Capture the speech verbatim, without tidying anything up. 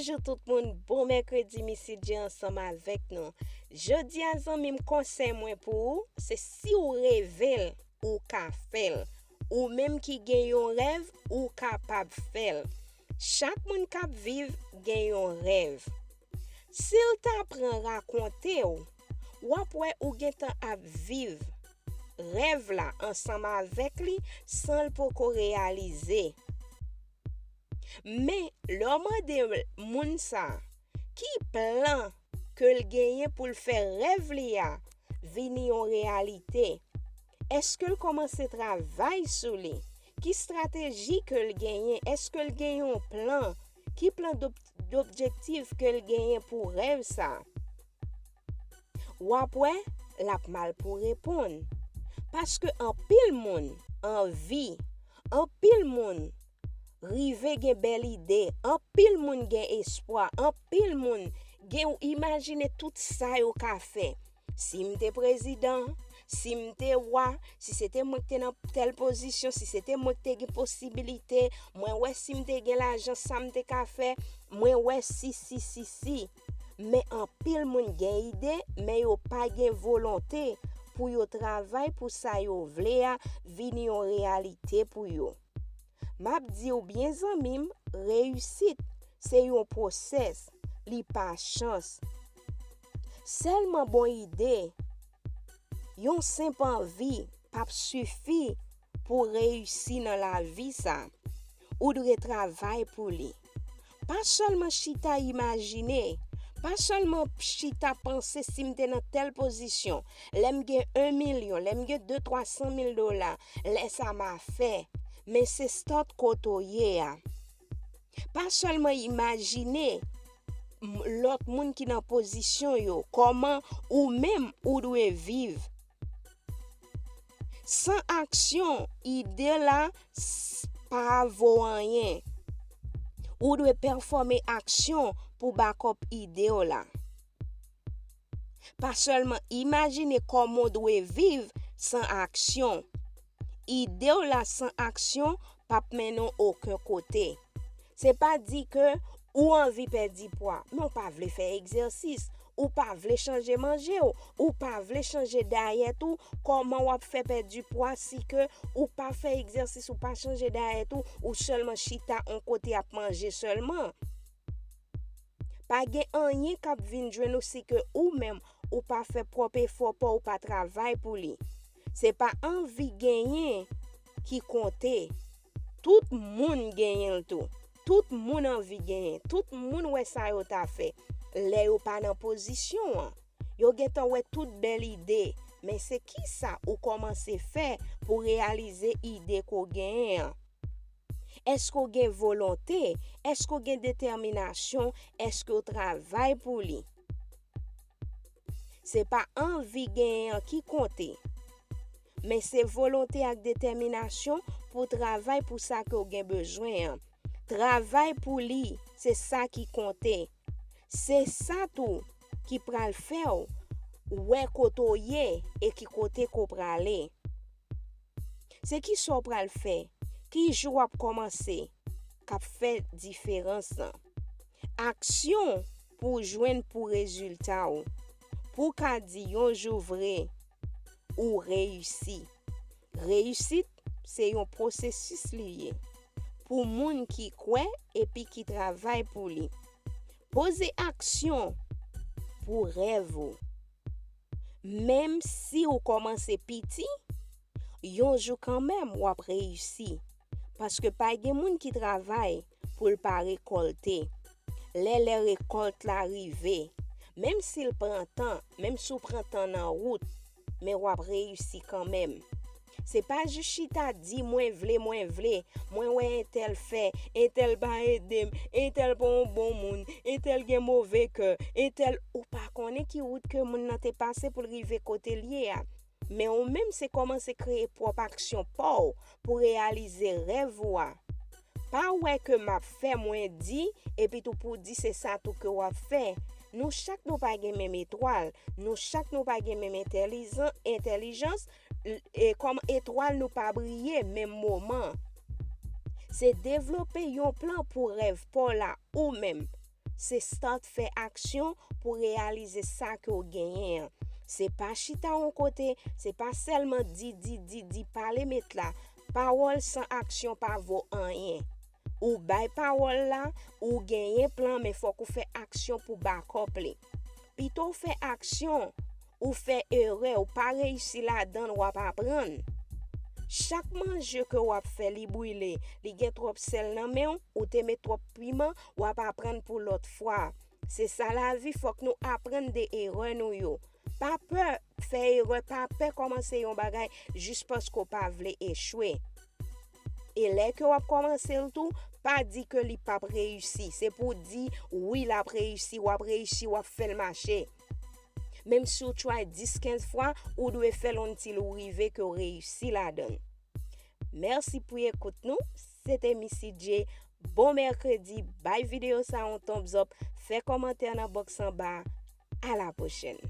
Bonjou tout moun, bon mèkredi Missy J ansanm avèk nou. Jodi a zanmi m, konsèy mwen pou ou, se si w reve l, ou ka fè l. Ou menm ki gen yon rèv, ou kapab fè l. Chak moun k ap viv gen yon rèv. Si l ta pran rakonte w, w ap wè ou gentan ap viv rèv la ansanm avèk li san l poko reyalize. Men, lè w mande moun sa a ki plan ke l genyen pou l fè rèv li a vini yon reyalite, èske l kòmanse travay sou li? Ki estrateji ke l genyen? Èske l gen yon plan? Ki plan d'ob-, d'objektif ke l genyen pou rèv sa a? W ap wè, l ap mal pou reponn. Paske anpil moun anvi, anpil moun rive gen bèl ide, anpil moun gen espwa, anpil moun gen, ou imajine tout sa yo ka fè. Si m te prezidan, si m te wa, si se te mwen ki te nan tèl pozisyon, si se te mwen ki te gen posibilite, mwen wè si m te gen lajan, sa m te ka fè, mwen wè si, si, si, si. Men anpil moun gen ide, men yo pa gen volonte pou yo travay pou sa yo vle a vin yon reyalite pou yo. M ap di w byen, zanmi m, reyisit se yon pwosès, li pa chans. Sèlman bon ide, yon senp anvi p ap sifi pou reyisi nan lavi sa. Ou dwe travay pou li. Pa sèlman chita imajine, pa sèlman chita panse, si m te nan tèl pozisyon, lè m gen yon milyon, lè m gen de, twa san mil dola, lè sa m a fè. Men se start kote w ye a. Pa sèlman imajine m-, lòt moun ki nan pozisyon yo, kòman ou menm ou dwe viv. San aksyon, ide w la s-, pa vo anyen. Ou dwe pèfòme aksyon pou bakòp ide w la. Pa sèlman imajine kòman w dwe viv san aksyon. Ide w la san aksyon p ap mennen w okenn kote. Se pa di ke ou anvi pèdi pwa, men w pa vle fè egzèsis, ou pa vle chanje manje w, ou pa vle chanje dayèt ou, kòman w ap fè pèdi pwa si ke ou pa fè egzèsis, ou pa chanje dayèt ou, ou sèlman chita yon kote ap manje sèlman? Pa gen anyen k ap vin jwenn ou si ke ou menm ou pa fè pwòp efò pa w, ou pa travay pou li. Se pa anvi genyen ki konte. Tout moun genyen l tou. Tout moun anvi genyen. Tout moun wè sa yo ta fè. Lè yo pa nan pozisyon an, yo gentan wè tout bèl ide. Men se kisa ou kòmanse fè pou reyalize ide ke w genyen an? Èske w gen volonte? Èske w gen detèminasyon? Èske w travay pou li? Se pa anvi genyen an ki konte, men se volonte ak detèminasyon pou w travay pou sa ke w gen bezwen an. Travay pou li, se sa ki konte. Se sa tou ki pral fè w wè kote w ye e ki kote ke w prale. Se kisa w pral fè? Ki jou w ap kòmanse? K ap fè diferans lan. Aksyon pou w jwenn pou rezilta w. Pou w ka di yon jou vre, ou reyisi. Reyisit, se yon pwosesis li ye. Pou moun ki kwè epi ki travay pou li. Poze aksyon pou rèv ou. Menm si w kòmanse piti, yon jou kanmenm w ap reyisi. Paske pa gen moun ki travay pou l pa rekòlte. Lè lè rekòlt la rive, menm si l pran tan, menm si w pran tan nan wout, men w ap reyisi kanmenm. Se pa jis chita di, "Mwen vle, mwen vle, mwen wè entèl fè, entèl pa ede m, entèl pa yon bon moun, entèl gen move kè, entèl," ou pa konnen ki wout ke moun nan te pase pou l rive kote l ye a. Men ou menm, se kòmanse kreye pwòp aksyon pa w pou reyalize rèv ou a. Pa wè ke m ap fè, mwen di, epi tou pou w di se sa tou ke w ap fè. Nou chak nou pa gen menm etwal, nou chak nou pa gen menm entèlizan-, entèlijans, l-, e kòm etwal nou pa briye menm moman. Se devlope yon plan pou rèv pa w la ou menm. Se start fè aksyon pou reyalize sa ke w genyen an. Se pa chita yon kote, se pa sèlman di, di, di, di, pale met la. Pawòl san aksyon pa vo anyen. Ou bay pawòl la, ou genyen plan, men fòk ou fè aksyon pou bakòp li. Pito w fè aksyon, ou fè erè, ou pa reyisi ladan l, w ap aprann. Chak manje ke w ap fè, li brile, li gen twòp sèl nan men w, ou te met twòp piman, w ap aprann pou lòt fwa. Se sa lavi, fòk nou aprann de erè nou yo. Pa pè fè erè, pa pè kòmanse yon bagay jis paske w pa vle echwe. E lè ke w ap kòmanse l tou, pa di ke li p ap reyisi. Se pou w di, wi, l ap reyisi, w ap reyisi, w ap fè l mache. Menm si w try dis, kenz fwa, ou dwe fè l until ou rive ke w reyisi ladan l. Mèsi pou ekout nou. Se te Missy J. Bon mèkredi, bay videyo sa yon thumbs up, fè kòmantè nan box anba. À la prochaine.